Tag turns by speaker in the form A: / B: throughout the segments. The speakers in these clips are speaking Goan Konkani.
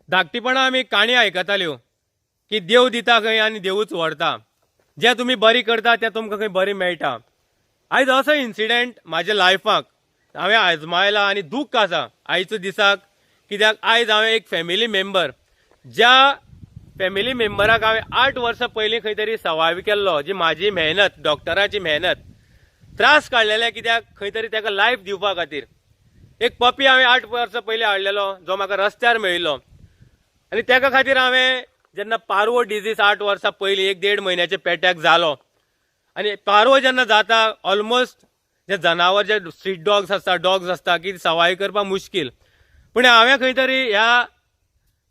A: धाकटीपणा आमी काणी आयकताल्यो की देव दिता खंय आनी देवूच व्हरता. जें तुमी बरी करता तें तुमकां खंय बरी मेळटा. आयज असो इन्सिडेंट म्हाज्या लायफाक हांवें आजमायला आनी दूख आसा आयच्या दिसाक, कित्याक आयज हांवें एक फॅमिली मेंबर, ज्या फॅमिली मेंबराक हांवें 8 वर्सां पयलीं खंय तरी सवाय केल्लो, जी म्हाजी मेहनत, डॉक्टराची मेहनत, त्रास काडलेले कित्याक खंय तरी ताका लायफ दिवपा खातीर. एक पपी हांवें 8 वर्सां पयलीं हाडलेलो जो म्हाका रस्त्यार मेळिल्लो आनी तेका खातीर हांवें जेन्ना पारवो डिजीज 8 वर्सां पयलीं 1-1.5 म्हयन्याच्या पेट्याक जालो आनी पारवो जेन्ना जाता ऑलमोस्ट जे जनावर जे स्ट्रीट डॉग्स आसता, डॉग्स आसता की सवाय करपाक मुश्कील. पूण हांवें खंय तरी ह्या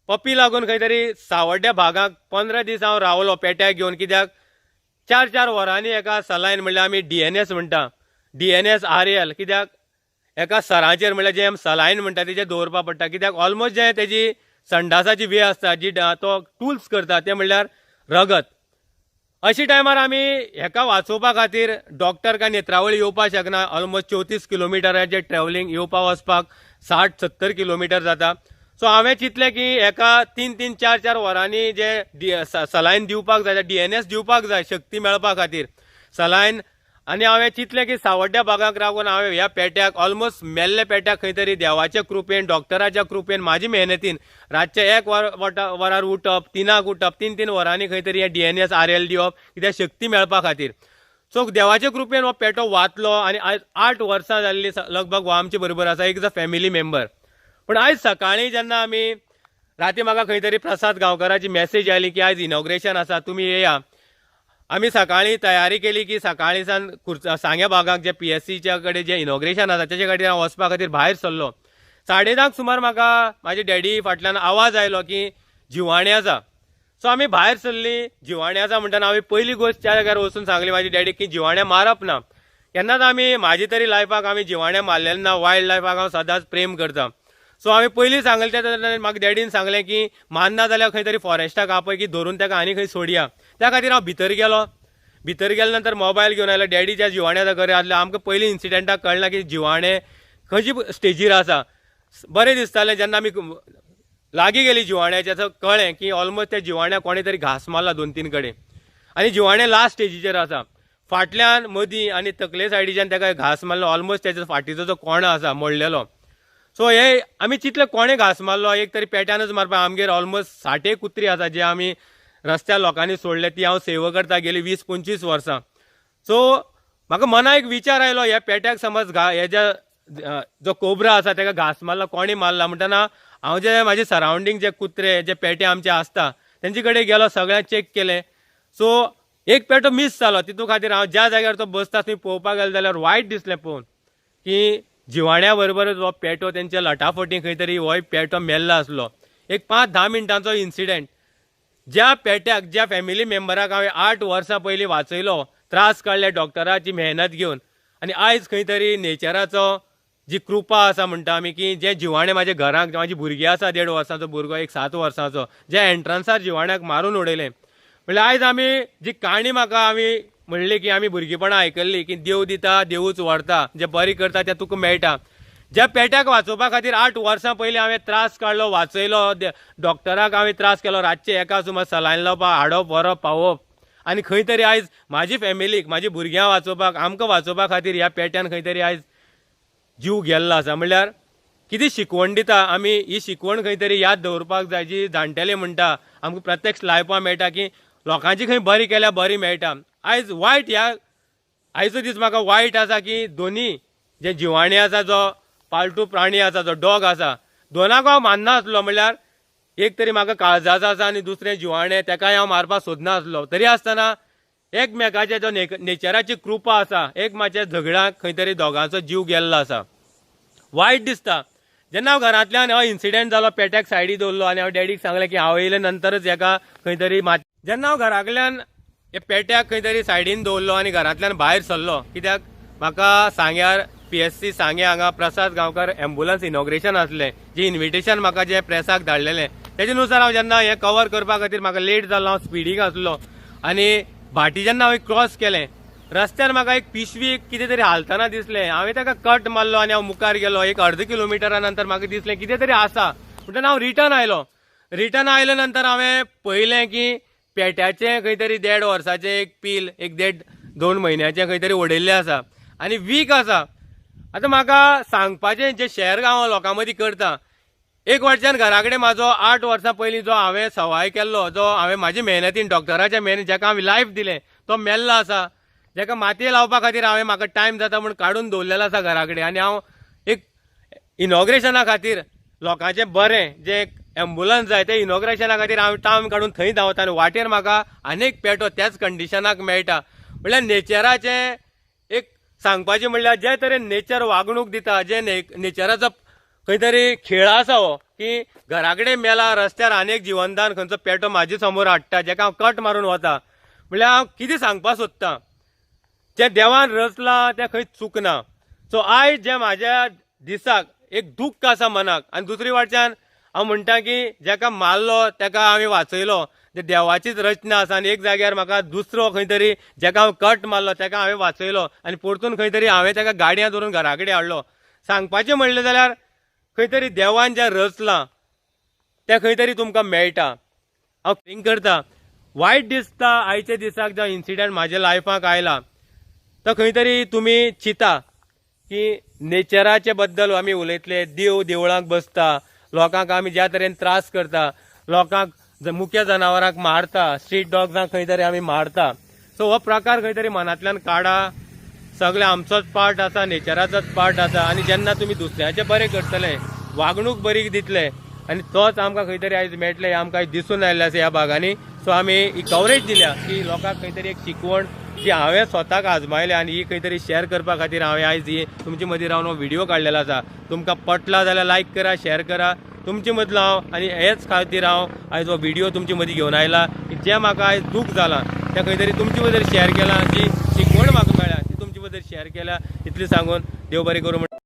A: पपी लागून खंय तरी सावड्ड्या भागाक 15 दीस हांव रावलो पेट्याक घेवन, कित्याक 4-4 वरांनी एका सलायन म्हणल्यार आमी DNS म्हणटा, DNS RL, कित्याक एका सराचेर म्हणल्यार जें आमी सलायन म्हणटा तेजेर दवरपा पडटा, कित्याक ऑलमोस्ट जें तेजी संडासाची वे आसता जी तो टूल्स करता ते म्हणल्यार रगत. अशी टायमार आमी हेका वाचोवपा खातीर डॉक्टर काय नेत्रावळी येवपाक शकना. ऑलमोस्ट 34 किलोमिटराचें ट्रॅवलिंग येवपा वचपाक 60-70 किलोमिटर जाता. सो हांवें चिंतलें की हेका 3-3, 4-4 वरांनी जे सलायन दिवपाक जाय, DNS दिवपाक जाय शक्ती मेळपा खातीर सलायन. आनी हांवें चिंतलें की सावड्ड्या भागाक रावून हांवें ह्या पेट्याक ऑलमोस्ट मेल्ल्या पेट्याक खंय तरी देवाच्या कृपेन, डॉक्टराच्या कृपेन, म्हाजी मेहनतीन रातचें 1 वरार उठप, 3 उठप, 3-3 वरांनी खंय तरी हें DNS RL दिवप कित्याक शक्ती मेळपा खातीर. सो देवाच्या कृपेन हो पेटो वाचलो आनी आयज 8 वर्सां जाल्लीं लगभग हो आमचे बरोबर आसा, एक is a family member. पूण आयज सकाळीं जेन्ना आमी राती म्हाका खंय तरी प्रसाद गांवकाराची मॅसेज आयली की आयज इनॉग्रेशन आसा, तुमी येया. आमी सकाळीं तयारी केली की सकाळीं सावन सांग्या भागाक जे PSCच्या कडेन जें इनॉग्रेशन आसा तेजे खातीर हांव वचपा खातीर भायर सरलो. 10:30 सुमार म्हाका म्हाजे डॅडी फाटल्यान आवाज आयलो की जिवाणें आसा. सो आमी भायर सरलीं. जिवाणें आसा म्हणटना हांवें पयली गोश्ट त्या जाग्यार वचून सांगली म्हाजी डॅडी की जिवाणें मारप ना. केन्नाच आमी म्हाजी तरी लायफाक आमी जिवाणें मारलेलें ना, वायल्ड लायफाक हांव सदांच प्रेम करता. सो हांवें पयलीं सांगलें तेन्ना म्हाका डॅडीन सांगलें की मारना जाल्यार खंय तरी फॉरेस्टाक आपय की धरून ताका आनी खंय सोडया. त्या खातीर हांव भितर गेलो. भितर गेले नंतर मोबायल घेवन आयलो. डॅडी ज्या जिवाण्याच्या घरा आसले आमकां पयलीं इन्सिडंटाक कळना की जिवाणें खंयची स्टेजीर आसा. बरें दिसतालें जेन्ना आमी लागीं गेली जिवाण्याच्या कळ्ळें की ऑलमोस्ट त्या जिवाण्याक कोणें तरी घांस मारला 2-3 कडेन आनी जिवाणें लास्ट स्टेजीचेर आसा. फाटल्यान मदीं आनी तकले सायडीच्यान ताका घांस मारलो, ऑलमोस्ट तेच्या फाटीचो जो कोणो आसा मोडलेलो. सो हे आमी चिंतलें कोणें घांस मारलो, एक तरी पेट्यानच मारपा. आमगेर ऑलमोस्ट 60 कुत्री आसा जे आमी रस्त्यार लोकांनी सोडले, ती हांव सेवा करता गेली 20-25 वर्सां. सो म्हाका मना एक विचार आयलो ह्या पेट्याक समज हेज्या जो कोबरा आसा ताका घांस मारला, कोणें मारला म्हणटना हांव जे म्हाजे सरावंडींग जे कुत्रे जे पेटे आमचे आसता तेंचे कडेन गेलो, सगळ्यांक चॅक केलें. सो एक पेटो मीस जालो. तितू खातीर हांव ज्या जाग्यार तो बसता थंय पळोवपाक गेलो जाल्यार वायट दिसलें पळोवन की जिवाण्या बरोबरच हो पेटो तेंच्या लटाफटी खंय तरी होय पेटो मेल्लो आसलो. एक 5-10 मिनटांचो इन्सिडंट. ज्या पेट्याक, ज्या फॅमिली मेंबराक हांवें 8 वर्सां पयलीं वाचयलो, त्रास काडले डॉक्टराची मेहनत घेवन, आनी आयज खंय तरी नेचराचो जी कृपा आसा म्हणटा आमी की जे जिवाणें म्हाज्या घराक, म्हाजी भुरगीं आसा 1.5 वर्सांचो भुरगो, एक 7 वर्सांचो, ज्या एंट्रन्सार जिवाण्याक मारून उडयलें. म्हणल्यार आयज आमी जी काणी म्हाका आमी म्हणली की आमी भुरगेपणां आयकल्ली की देव दिता देवूच व्हरता, जे बरी करता तें तुका मेळटा. ज्या पेट्याक वाचोवपा खातीर 8 वर्सां पयलीं हांवें त्रास काडलो, वाचयलो, डॉक्टराक हांवें त्रास केलो, रातचें 1 सुमार सलायन लावपाक, हाडप व्हरप पावोवप, आनी खंय तरी आयज म्हाजी फॅमिलीक, म्हाजी भुरग्यांक वाचोवपाक, आमकां वाचोवपा खातीर ह्या पेट्यान खंय तरी आयज जीव गेल्लो आसा. म्हणल्यार कितें शिकवण दिता आमी, ही शिकवण खंय तरी याद दवरपाक जाय. जी जाणटेले म्हणटा आमकां प्रत्यक्ष लायफाक मेळटा की लोकांची खंय बरी केल्यार बरी मेळटा. आयज वायट, ह्या आयचो दीस म्हाका वायट आसा की दोनी जे जिवाणी आसा, जो पालतू प्राणी आसा, जो डॉग आसा, दोनाक हांव माननासलो. म्हणल्यार एक तरी म्हाका काळजाचो आसा आनी दुसरें जिवाणें तेकाय हांव मारपाक सोदनासलो. तरी आसतना एकमेकाचे जो नेचराची कृपा आसा, एकमेकाच्या झगड्यांक खंय तरी दोगांचो जीव गेल्लो आसा. वायट दिसता जेन्ना हांव घरांतल्यान हो इन्सिडंट जालो, पेट्याक सायडी दवरलो आनी हांव डॅडीक सांगलें की हांव येयले नंतरच हेका खंय तरी जेन्ना हांव घरांतल्यान हे पेट्याक खंय तरी सायडीन दवरलो आनी घरांतल्यान भायर सरलो, कित्याक म्हाका सांग्यार PSC सांगे हांगा प्रसाद गांवकर एम्बुलन्स इनॉग्रेशन आसलें, जी इन्विटेशन म्हाका जें प्रेसाक धाडलेलें तेजे नुसार हांव जेन्ना हें कवर करपा खातीर म्हाका लेट जालो, हांव स्पिडीक आसलो आनी भाटी जेन्ना हांवें क्रॉस केलें रस्त्यार म्हाका एक पिशवी कितें तरी हालतना दिसलें. हांवें ताका कट मारलो आनी हांव मुखार गेलो. एक अर्द किलोमिटरा नंतर म्हाका दिसलें कितें तरी आसा म्हणटना हांव रिटर्न आयलो. रिटर्न आयले नंतर हांवें पळयलें की पेट्याचें खंय तरी 1.5 वर्साचें एक पील, एक 1.5-2 म्हयन्याचें खंय तरी उडयल्लें आसा आनी वीक आसा. आतां म्हाका सांगपाचें जें शेअर हांव लोकां मदीं करता, एक वाटच्यान घरा कडेन म्हाजो 8 वर्सां पयलीं जो हांवें सवाय केल्लो, जो हांवें म्हाजे मेहनतीन डॉक्टराच्या मेहनतीन जाका हांवें लायफ दिलें तो मेल्लो आसा, जाका मातये लावपा खातीर हांवें म्हाका टायम जाता म्हूण काडून दवरलेलो आसा घरा कडेन. आनी हांव एक इनॉग्रेशना खातीर लोकांचें बरें जें एम्बुलन्स जाय तें इनॉग्रेशना खातीर हांव टायम काडून थंय धांवता आनी वाटेर म्हाका आनीक पेटो त्याच कंडिशनाक मेळटा. म्हणल्यार नेचराचें एक सांगपाचें म्हणल्यार जे तरेन नेचर वागणूक दिता, जे नेचराचो खंय तरी खेळ आसा हो की घरा कडेन मेला रस्त्यार आनीक जिवनदान खंयचो पेटो म्हाजे समोर हाडटा जेका हांव कट मारून वता. म्हणल्यार हांव कितें सांगपाक सोदता, जें देवान रचलां तें खंय चुकना. सो आयज जें म्हाज्या दिसाक एक दुख्ख आसा मनाक आनी दुसरी वाटच्यान हांव म्हणटा की जेका मारलो तेका हांवें वाचयलो, जे देवाचीच रचना आसा. आनी एक जाग्यार म्हाका दुसरो खंय तरी जेका हांव कट मारलो तेका हांवें वाचयलो आनी परतून खंय तरी हांवें तेका गाडयां धरून घरा कडेन हाडलो. सांगपाचें म्हणलें जाल्यार खंय तरी देवान जें रचलां तें खंय तरी तुमकां मेळटा. हांव थिंक करता वायट दिसता आयच्या दिसाक जो इन्सिडंट म्हाज्या लायफाक आयला तो खंय तरी तुमी चिंता की नेचराचे बद्दल आमी उलयतले, देव देवळांक बसता, लोकांक आमी ज्या तरेन त्रास करता, लोकांक मुख्य जनावरांक मारता, स्ट्रीट डॉग्सांक खंय तरी आमी मारता. सो हो प्रकार खंय तरी मनांतल्यान काडा. सगळे आमचोच पार्ट आसा, नेचराचोच पार्ट आसा. आनी जेन्ना तुमी दुसऱ्याचें बरें करतले, वागणूक बरी दितले आनी तोच आमकां खंय तरी आयज मेळटले, आमकां आयज दिसून आयिल्लें आसा ह्या भागांनी. सो आमी ही कवरेज दिल्या की लोकांक खंय तरी एक शिकवण जी हांवें स्वताक आजमायल्या आनी ही खंय तरी शेअर करपा खातीर हांवें आयज ही तुमचे मदीं रावन हो व्हिडियो काडलेलो आसा. तुमकां पटला जाल्यार लायक करा, शेअर करा. तुमचे मदलो हांव आनी हेच खातीर हांव आयज हो व्हिडियो तुमचे मदीं घेवन आयला की जें म्हाका आयज दूख जालां तें खंय तरी तुमचे बद्दल शेअर केलां, जी शिकवण म्हाका मेळ्ळ्या ती तुमचे बद्दल शेअर केल्या. इतलें सांगून देव बरें करूं.